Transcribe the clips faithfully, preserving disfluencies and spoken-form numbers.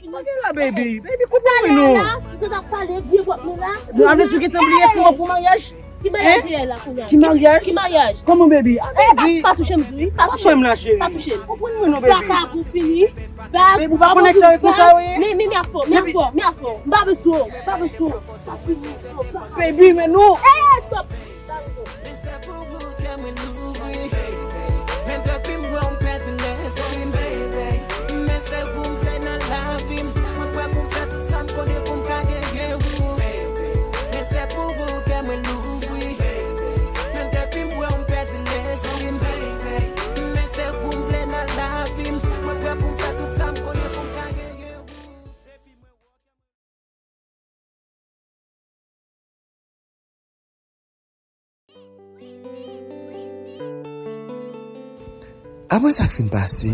Sa gen la, baby? Baby, konprann mwen non. Sa t ap pale, vye pòt nou la. Sa vle di w gentan bliye si w pou maryaj? Ki maryaj li ye la kounye a? Ki maryaj? Ki maryaj? Kòman, baby? Ah, baby. Pa touche m, di. Pa touche m la, cheri. Pa touche m. Konprann mwen non, baby. Sa ka pou fini. Baby, ou pa konnen sa yo konsa yo ye? Men, men, men afò, men afò, men afò. M pa bezwen w, m pa bezwen w. Pa fini. Baby, men non. Eh, stop. Men se pou ou kè mwen louvri, baby. Men depi m wè w m pèdi lespri m, baby. Men se ou m vle nan lavi m. Mwen prè pou m fè tout sa m konnen pou m ka genyen ou, baby. Men se pou ou kè mwen louvri, baby. Men depi m wè w m pèdi lespri m, baby. Men se ou m vle nan lavi m. Mwen prè pou m fè tout sa m konnen pou m ka genyen ou. Apre sa k fin pase,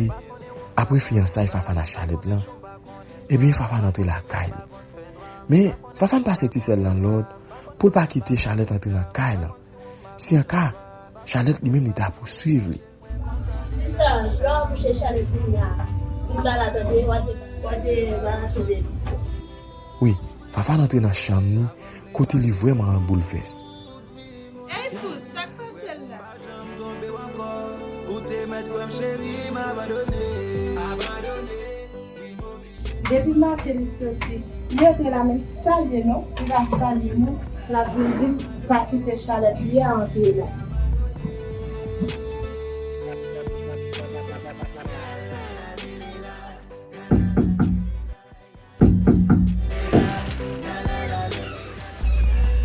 apre fiyansay Fafane ak Charlette lan, ebyen Fafane antre lakay li. Men, Fafane pase ti sè l lan lòd pou l pa kite Charlette antre nan kay lan. Si an ka, Charlette li menm li ta pouswiv li. Sista, lè w ap kouche Charlette vini a, di m ba la tande, w a te, w a te ranse de li. Wi, Fafane antre nan chanm ni, kote li vrèman an boulvès. Ey fout, sa k pase l la? Ou te mèt kwè m cheri, m abandone. Depi maten li soti, li antre la menm salye nou, li pa salye nou, l ap vin di m pa kite Charlette li a antre la.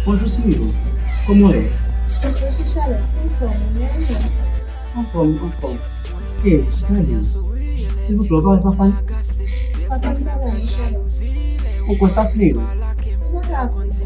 Bonjou Smilou, kòman w ye? Bonjou Charlette, anfòm, ou menm? Anfòm, anfòm. Ey, gade, silvouplè, ou pa wè Fafane? Fafane pa la non, Charlette. Ou kwè sa, Smilou? Li pa la akoz.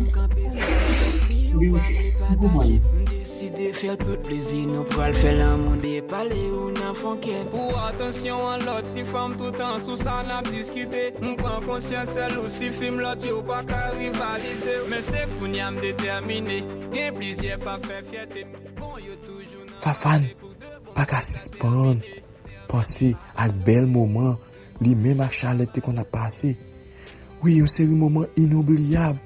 Ebyen, oke, m konprann. Deside fè tout plezi, nou pral fè lanmou de pale ou nan fon kè. Pou atansyon an lòt ti fanm, toutan sou sa n ap diskite. M pran konsyans sèl ou sifi m, lòt yo pa ka rivalize. Men se kounye a m detèmine. Gen plizyè p ap fè fyète m. Bon, yo toujou nan Fafane pa ka sispann panse ak bèl moman li menm ak Charlette te konn ap pase. Wi, yon seri moman inoubliyab.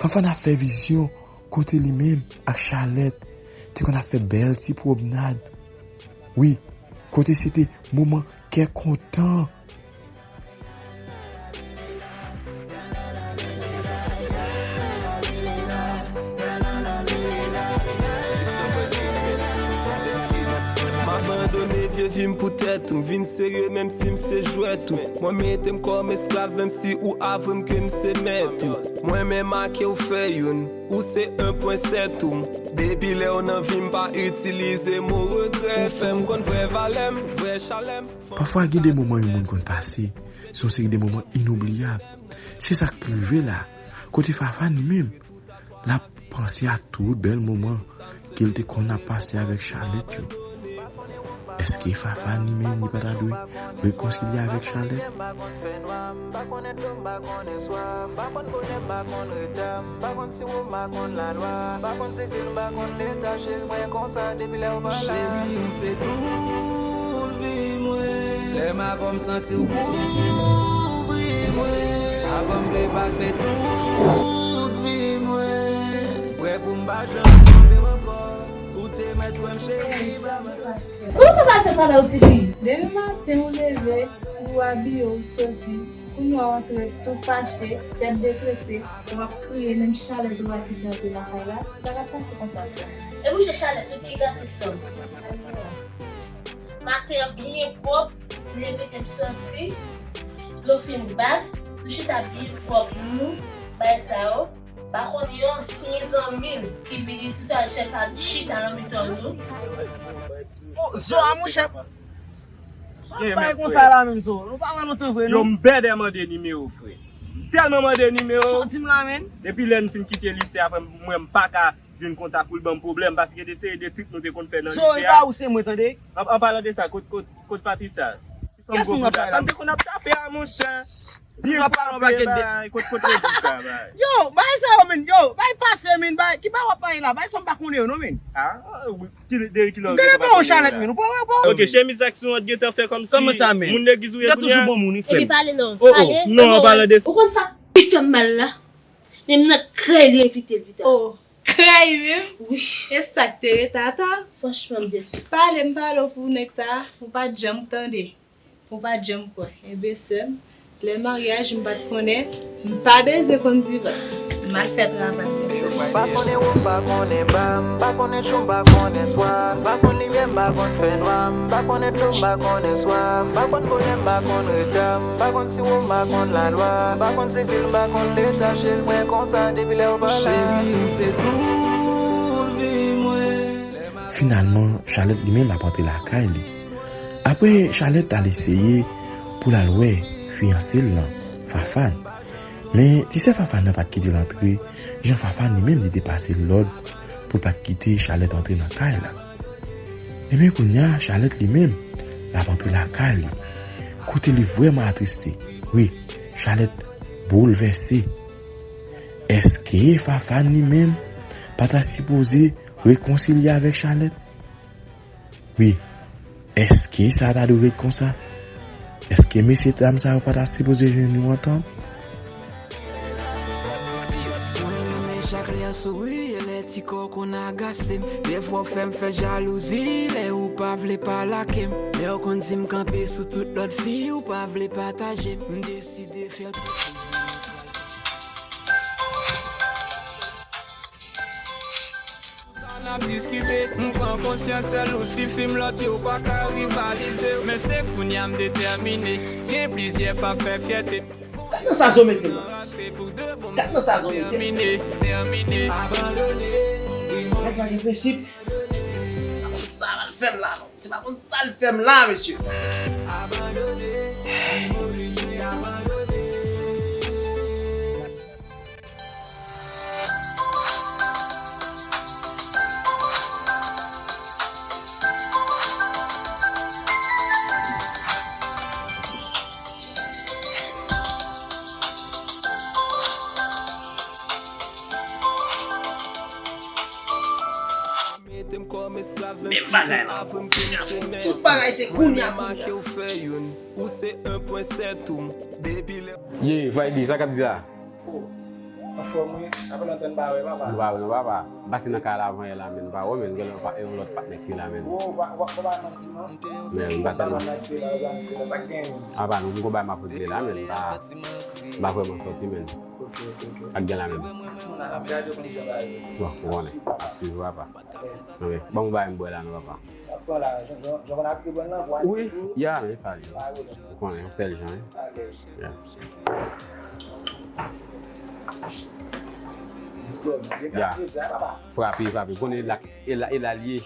Fafane ap fè vizyon kote li menm ak Charlette te konn ap fè bèl ti pwomnad. Wi, kote se te moman kè kontan. M abandone vye vi m pou tèt ou, m vin serye menm si m se jwèt ou. Mwen mete m kòm esklav menm si ou avwe m ke m se mèt ou. Mwen menm ake w fè youn, ou se en pwen sèt ou. Depi lè w nan vi m pa itilize mo regrè. Ou fè m konn vrè valè m, vrè chalè m. Pafwa gen de moman yon moun konn pase, se yon seri de moman inoubliyab. Se sa k rive la, kote Fafane li menm, l ap panse a tout bèl moman ke l te konn ap pase avèk Charlette yo. Èske Fafane li menm li pa ta dwe rekonsilye avèk Charlette? Cheri, ou se tout vi mwen. Lè m avè w m santi w kouvri mwen. Avè w m vle pase tout vi mwen. Prè pou m pa janm tonbe ankò. Ou te mèt kwè m cheri, pa mwen. Kòman sa pase talè w, tifi? Demen maten ou leve, ou abiye, ou soti, kounye a w antre tou fache, tèt detrese, w ap kriye, menm Charlette ou pa kite antre lakay la. Sa k ap pase konsa, sè? E mouche Charlette, wi, ki gate san m. Maten an byen pwòp, leve tèt m soti, dlo fin bat, nou chita byen pwòp, nou, bay sa yo. Pa konn yon ansyen zanmi l ki vini tout al chèf al chita nan mitan nou. Oh, zo a, monchè. Sa bay konsa la menm, zo. Nou pa wè lontan vre, non? Yo, m bèdè mande nimewo, frè. M tèlman mande nimewo. Sa w di m la, menm? Depi lè n fin kite lise a, frè m, mwen, m pa ka jwenn kontak ou, l ban m pwoblèm, paske de seri de trik nou te konn fè nan lise a. Zo, e pa ou, se mwen, tande. An, an palan de sa, kot, kot, kot Patricia? Kiyès moun w ap pale la? Sa m te konn ap tape a, monchè. Byen frape, bay, kot, kot yo di sa, bay? Yo, bay sa yo, men, yo, bay pase, men, bay, ki bay w ap pale la, bay sa m pa konnen yo, non, men. Ah, wi, ki, de ki lè w gen pou pa konnen yo la? Gade pa yon Chalet, men, ou pa wè, ou pa wè. Ok, chemiz ak sou an gentan fè kòmsi moun legliz ou ye kounye a. Yo toujou bon moun, wi, frè m. Epi pale non, pale. Oh, oh, non, an palan de sa. Ou konn sa ki fè m mal la? Men m nan kay li envite l pita. Oh, kay menm? Wi. E sa k te ret ata? Franchman, m desi. Pale, m pale w pou nèg sa, ou pa t janm tande. Ou pa t janm kwè. Enben, sè m, lè maryaj, m pa t konnen, m pa bezwen konn divòs. M al fè travay mwen sèlman. M pa konnen ou, m pa konnen ba, m pa konnen jou, m pa konnen swa, m pa konn limyè, m pa konn fènwa, m pa konnen dlo, m pa konnen swaf, m pa konn bonè, m pa konn reta, m pa konn siwo, m pa konn lalwa, m pa konn sivil, m pa konn leta, cheri mwen konsa depi lè ou pa la. Cheri, ou se tout vi mwen. Finalman, Chalet li menm ap antre lakay li. Apre, Chalet al eseye pou l al wè fiyanse l lan, Fafane. Men, ti sè Fafane nan pa t kite l antre, jan Fafane li menm li te pase l lòd pou l pa t kite Chalet antre nan kay la. Ebyen, kounye a, Chalet li menm, l ap antre lakay li. Kote li vrèman atriste. Wi, Chalet boulvèse. Èske Fafane li menm pa ta sipoze rekonsilye avèk Chalet? Wi, èske sa ta dwe ret konsa? Èske mesye dam sa yo pa ta sipoze jwenn yon antant? Mwen renmen chak lè w souri, e lè ti kò w konn agase m. Defwa w fè m fè jalouzi, lè ou pa vle pa lake m. Lè w konn di m kanpe sou tout lòt fi, ou pa vle pataje m. M deside fè tout. Sa n ap diskite, m pran konsyans sèl ou sifi m, lòt yo pa ka rivalize. Men se kounye a m detèmine, gen plizyè pa fè fyète. Gad nan sa zo mete m nan. Gad nan sa zo mete m. Nèg la gen prensip. Sa l al fè m la non. Se pa konn sa l fè m la, mesye. Mete m kòm esklav, menm si yo avwe m ke m se nèg. Tout bagay se kounye a, kounye a. Ou se en pwen sèt ou m. Depi lè. Ye, Faydi, sa k ap di la? Oh, anfòm wi, apre lontan n pa wè, papa. Nou pa wè, non, papa. M pase nan kay la avan yè la, men nou pa wè, men gen lòt pa, yon lòt patnè ki la, men. Oh, w pa, w pa, w pa manti, non. Men m pa tèlman. Sa k gen? Apa, nou, m gon bagay m ap regle la, men m pa, m pa vrèman sòti, men. Ok, ok, ok. Sa k gen la menm? Bon, ou konnen, ap swiv ou, papa. Ok, ban m yon bagay m bwè la non, papa. Ap pran la, jan, jan, jan w konn abitye pran l lan, pou ale tou. Wi, ya, men sa li. Ou konnen, yon sèl jan, wi. Alèz. Ya. Ya. Frape, frape. Ou konnen e la, e la, e la l ye.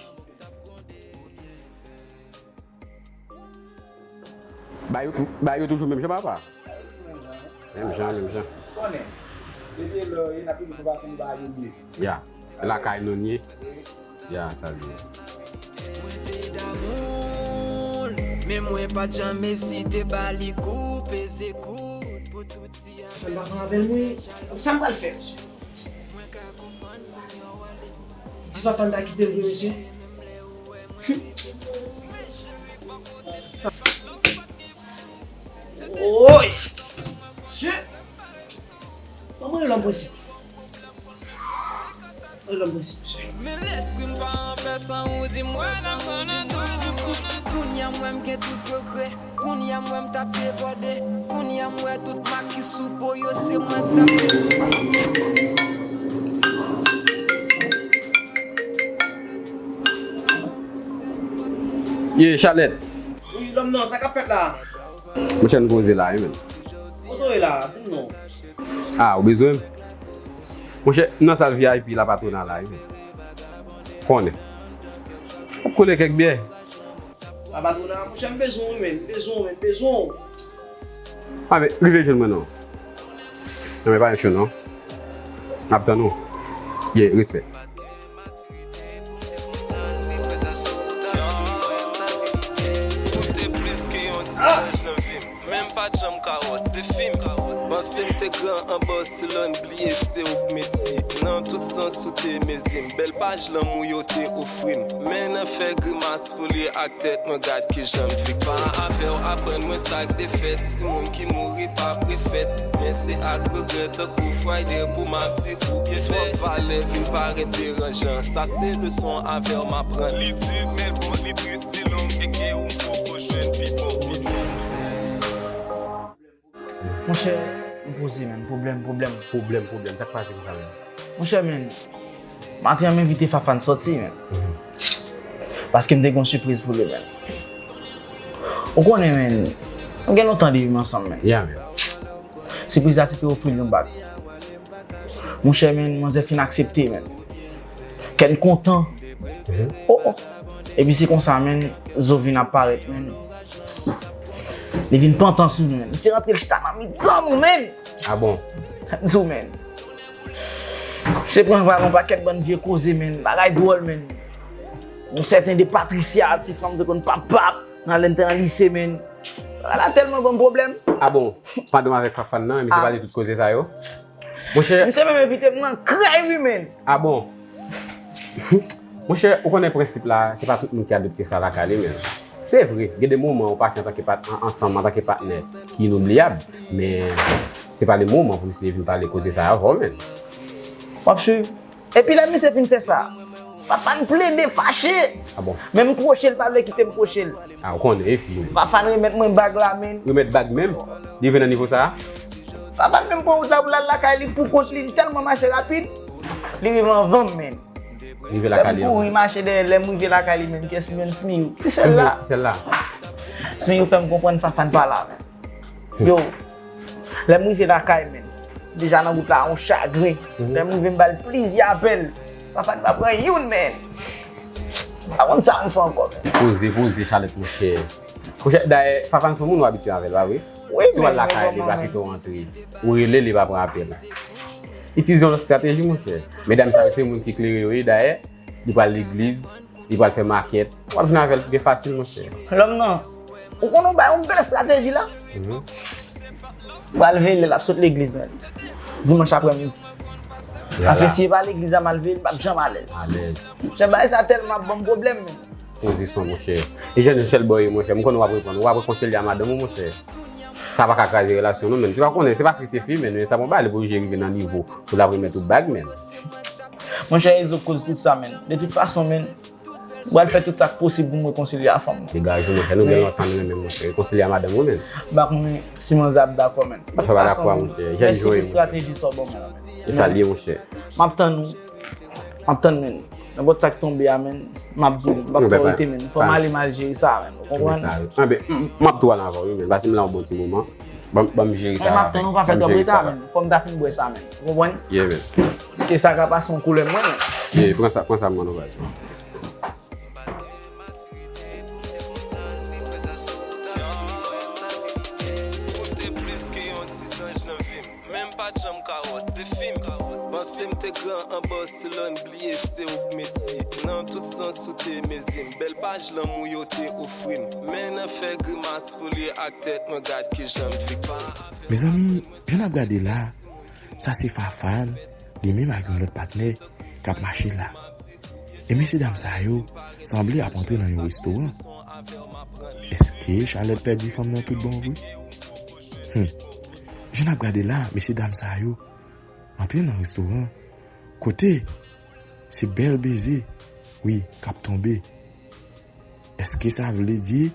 Bagay yo, bagay yo toujou menm jan, papa? Menm jan, menm jan. Konnen. Depi lè, n ap toujou fè pase nou pa abitye. Ya. Lakay nou n ye. Ya, sa l ye. Mwen te damou l, men mwen pa t janm ezite ba li kou, peze kout pou tout ti. Fè m pa pran apèl mwen. Sa m pral fè, mesye? Ti Fafane ta kite l vre, mesye. Woy! Mesye! Ban mwen lòm prensip. Mwen lòm prensip, mesye. Men lespri m pa an pè san ou di m wè nan kò nan tou. Kounye a m wè m gen tout regrè. Kounye a m wè m t ap debòde. Kounye a m wè tout mak ki sou po yo se mwen k t ap fè. Ye, Chalet. Wi, lòm nan, sa k ap fèt la? Monchè, n poze la, wi, menn. Kote w ye la? Di m non. Ah, ou bezwen m? Monchè, m nan sal V I P la patwona la, wi, menn. Konnen. Ap kole kèk byè. Pa patwona, monchè, m bezwen w, menn. M bezwen w, menn. M bezwen w. Ah, men, rive jwenn mwen non. Non, men pa yon cho non. M ap tann ou. Ye, respè. Ou te plis ke yon ti zanj nan vi m. Men m pa t janm ka wè w, se fim. Panse m te gran anba w, silon bliye se ou k mesi. Nan tout sans ou te mezi m. Bèl paj lanmou yo te ofri m. Men nan fè grimas pou li ak tèt mwen, gad kijan m viktim. Pa avè w aprann mwen sa k te fèt. Timoun ki mouri pa prefèt. Men se ak regrè tankou Friday pou m ap di ou byen fèt. Twòp valè vin parèt deranjan. Sa se leson avè w m aprann. Li di, men l bon, li tris, li long, e ke ou m poko jwenn pi bon. Monchè, m poze, menn. Pwoblèm, pwoblèm. Pwoblèm, pwoblèm. Sa k pase konsa, menn? Monchè, menn, maten an m envite Fafane sòti, menn. Paske m te gen yon sipriz pou li, menn. Ou konnen, menn, nou gen lontan depi m ansanm, menn. Ya, menn. Sipriz la se te ofri l yon bag. Monchè, menn, manzè fin aksepte, menn. Kè n kontan. Oh, oh. Epi se konsa, menn, zo vin ap parèt, menn. Li vin pantan sou nou, menn. Misye rantre l chita nan mitan nou, menn. Ah bon? Di w, menn. Misye pran pale yon pakèt bann vye koze, menn. Bagay dwòl, menn. Yon sèten de Patricia, ti fanm te konn pap pap nan lè n te nan lise, menn. Bagay la tèlman ban m pwoblèm. Ah bon? Pandan w avèk Fafane nan, misye pale tout koze sa yo? Monchè. Misye menm envite m nan kay, wi, menn. Ah bon? Monchè, ou konnen prensip la, se pa tout moun ki adopte sa lakay li, menn. Se vre, gen de moman ou pase antanke pat, an- ansanm, antanke patnè, ki inoubliyab, men se pa le moman pou misye vin pale koze sa avè w, menn. W ap swiv? Epi lè misye fin fè sa, Fafane plede fache. Ah bon? Men m pwoche l, pa vle kite m pwoche l. Ah, ou konnen, e fi. Fafane remèt mwen bag la, menn. Remèt bag menm? Li vin nan nivo sa a? Fafane menm pran wout la pou l al lakay li pou kont li, li tèlman mache rapid, li rive anvan m, menn. Rive lakay li. Lè m kouri mache dèyè, lè m rive lakay li, menn, kiyès li jwenn? Smiyou. Ti sèl la. Ti sèl la. Smiyou fè m konprann Fafane pa la, menn. Yo, lè m rive lakay, menn, deja nan wout la, yon chagren. Lè m rive, m ba l plizyè apèl. Fafane pa pran youn, menn. M pa konn sa m fè ankò, menn. Poze, poze, Charlette, monchè. Monchè, dayè, Fafane se yon moun ou abitye avè l, pa vre? Wi, si w al lakay li, li pa kite w antre. Ou rele, li pa pran apèl. Itilize yon lòt estrateji, monchè. Medam sa yo, se moun ki klere yo ye, dayè, li pral legliz, li pral fè makèt. W ap jwenn avè l byen fasil, monchè. Lòm nan, ou konn ou bay yon bèl estrateji la? Ou al veye l, l ap sot legliz, menn. Dimanch aprèmidi. Paske si e pa legliz la m al veye l, m p ap janm alèz. Monchè, bagay sa tèlman ap ban m pwoblèm, menn. Poze son, monchè. E jan Michel Boy, monchè, m konnen w ap reponn. W ap rekonsilye a madanm ou, monchè. Sa pa ka kraze relasyon nou, menn. Ou pa konnen, se paske se fi, menn, men sa bon bagay, li pa oblije rive nan nivo pou l ap remèt ou bag, menn. Monchè, Ezo koz tout sa, menn. De tout fason, menn, m pral fè tout sa k posib pou m rekonsilye a fanm nan. Degaje w, monchè, nou gen lontan nou renmen, monchè. Rekonsilye a madanm ou, menn. M pa konnen si manzè ap dakò, menn. De tout fason, menn, mèsi pou estrateji sa w ban mwen la, menn. E sa l ye, monchè. M ap tann ou. M ap tann, menn. Nenpòt sa k tonbe a, menn, m ap di w, m p ap twò rete, menn. Fò m ale m al jere sa, menn. Ou konprann? Anben, m ap tou al avè w, wi, menn. Pase m la yon bon ti moman. Ban m jere sa. M ap tann ou, pa fè twòp reta, menn. Fò m ta fin bwè sa, menn. Ou konprann? Yeah, menn. Paske sa ka pase yon koulè mwen, menn. Yeah, pran sa, pran sa, mwen, nou pral. Men m pa t janm ka wè w, se fim. Panse m te gran anba w, silon bliye se ou k mesi. Nan tout sans ou te mezi m. Bèl paj lanmou yo te ofri m. Men nan fè grimas pou li ak tèt mwen, gad kijan m viktim. Mezanmi, jan n ap gade la, sa se Fafane, li menm ak yon lòt patnè k ap mache la. E mesye dam sa yo sanble ap antre nan yon restoran. Èske Charlette pèdi fanm nan tout bon vre? Hum. Jan n ap gade la, mesye dam sa yo antre nan restoran kote se bèl beze, wi, k ap tonbe. Èske sa vle di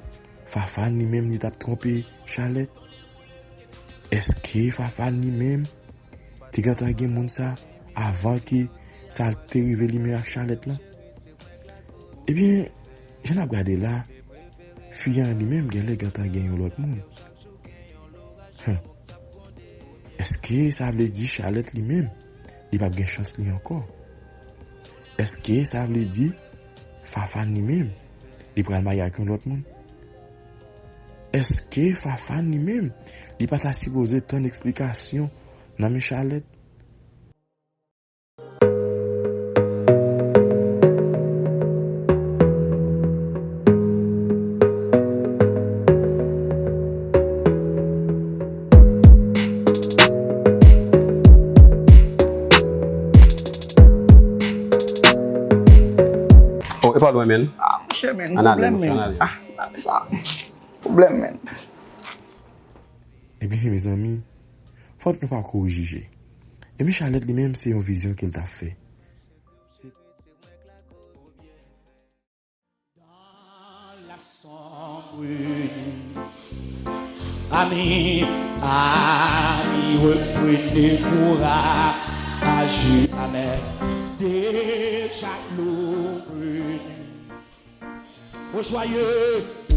Fafane li menm li t ap twonpe Charlette? Èske Fafane li menm te gentan gen moun sa avan ke sa te rive li menm ak Charlette lan? Ebyen, jan n ap gade la, fi an li menm genlè gentan gen yon lòt moun. Hum. Èske sa vle di Charlette li menm, li p ap gen chans li ankò? Èske sa vle di Fafane li menm, li pral marye ak yon lòt moun? Èske Fafane li menm, li pa ta sipoze tann eksplikasyon nan men Charlette? Lwen, men. Ah, monchè, men, pwoblèm, men. Ah, sa. Pwoblèm, men. Ebyen, mezanmi, fòk nou pa kouri jije. Ebyen, Charlotte li menm, se yon vizyon ke l t ap fè. Dans la sombre nuit, ami, ami, reprenez courage, amen. Déjà l'ombre nuit. Ô joyeux, ô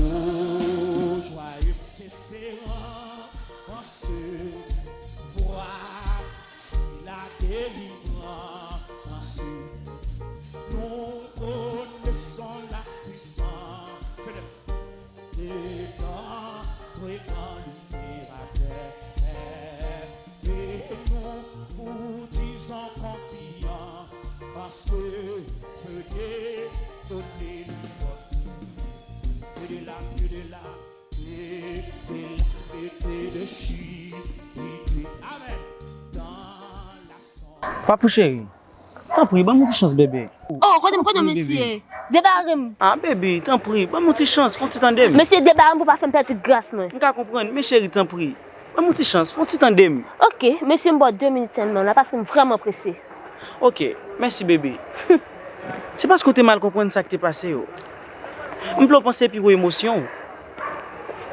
joyeux espérance, voici la délivrance. Nous connaissons la puissance. Fais-le. Dedans, brigand libérateur. Et nous vous disons confiants, parce que venez donner la force. Que de l'âme, que de l'âme, que de l'âme, que de l'âme. Amen. Dans la sombre. Fafou cheri, tanpri, ban m yon ti chans, bebe. Oh, kote m, kote mesye? Debare m. Ah, baby, tanpri, ban m yon ti chans, fè yon ti tande m. Mesye, debare m pou pa fè m pèdi gras mwen. M ka konprann, men cheri, tanpri, ban m yon ti chans, fè yon ti tande m. Ok, mesye, m ba w de minit sèlman la, paske m vrèman prese. Ok, mèsi, baby. Se paske w te mal konprann sa k te pase yo. M vle w panse pi wo emosyon w,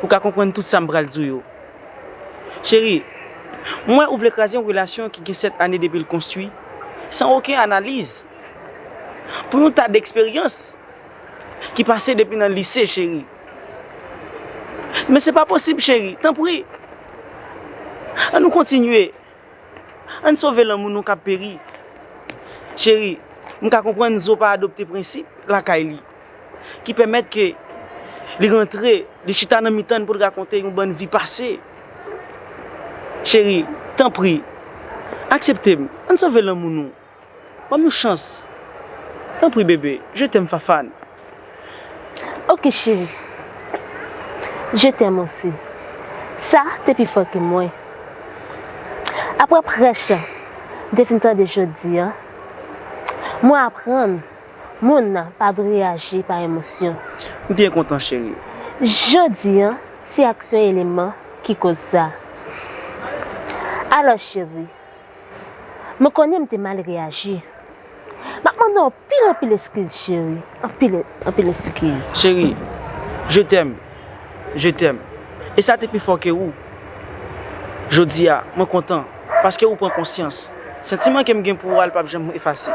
pou w ka konprann tout sa m pral di w yo. Cheri, m wè ou vle kraze yon relasyon ki gen sèt ane depi l konstwi, san okenn analiz, pou yon ta d eksperyans ki pase depi nan lise, cheri. Men se pa posib, cheri. Tanpri, ann nou kontinye. Ann sove lanmou nou k ap peri. Cheri, m ka konprann Zo pa adopte prensip lakay li, ki pèmèt ke li rantre, li chita nan mitan n pou l rakonte yon bann vi pase. Cheri, tanpri, aksepte m, ann sove lanmou nou. Ban m yon chans. Tanpri, bebe, je t'aime, Fafane. Ok, cheri. Je t'aime aussi. Sa te pi fò ke mwen. Apre prèch m te fin tande jodi a, mwen aprann moun nan pa dwe reyaji pa emosyon. M byen kontan, cheri. Jodi a, se aksyon eleman ki koz sa. Alò, cheri, mwen konnen m te mal reyaji. M ap mande w anpil, anpil eskiz, cheri. Anpil, anpil eskiz. Cheri, je t'aime. Je t'aime. E sa te pi fò ke ou. Jodi a, mwen kontan, paske ou pran konsyans. Santiman ke m gen pou ou a, l p ap janm efase.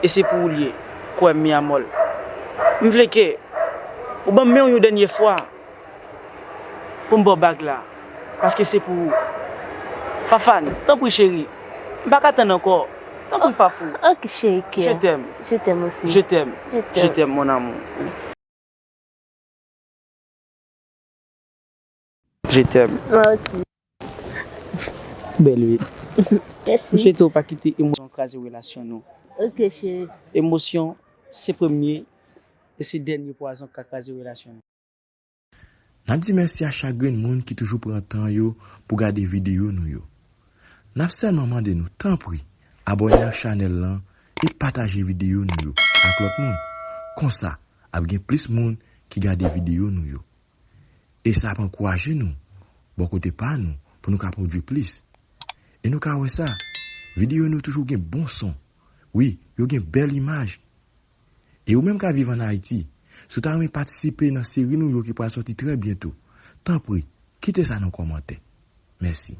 E se pou ou l ye. Kwè m, mi amor. M vle ke ou ban m men w yon dènye fwa. Pou m ba w bag la, paske se pou ou. Fafane, tanpri cheri, m pa ka tann ankò. Tanpri, Fafou. Ok, cheri kè. Je t'aime. Je t'aime aussi. Je t'aime. Je t'aime. Je t'aime, mon amour. Je t'aime. Moi aussi. Bèl wi. Mèsi. M swete w pa kite emosyon kraze relasyon nou. Ok, cheri. Emosyon se premye, e se dènye pwazon k ka kraze relasyon nou. N ap di mèsi a chak grenn moun ki toujou pran tan yo pou gade videyo nou yo. N ap sèlman mande nou, tanpri, abòne ak chanèl lan e pataje videyo nou yo ak lòt moun. Konsa, ap gen plis moun ki gade videyo nou yo. E sa ap ankouraje nou, bò kote pa nou, pou nou ka pwodui plis. E nou ka wè sa, videyo nou toujou gen bon son. Wi, yo gen bèl imaj. E ou menm k ap viv ann Ayiti, si w ta renmen patisipe nan seri nou yo ki pral sòti trè byento, tanpri, kite sa nan kòmantè. Mèsi.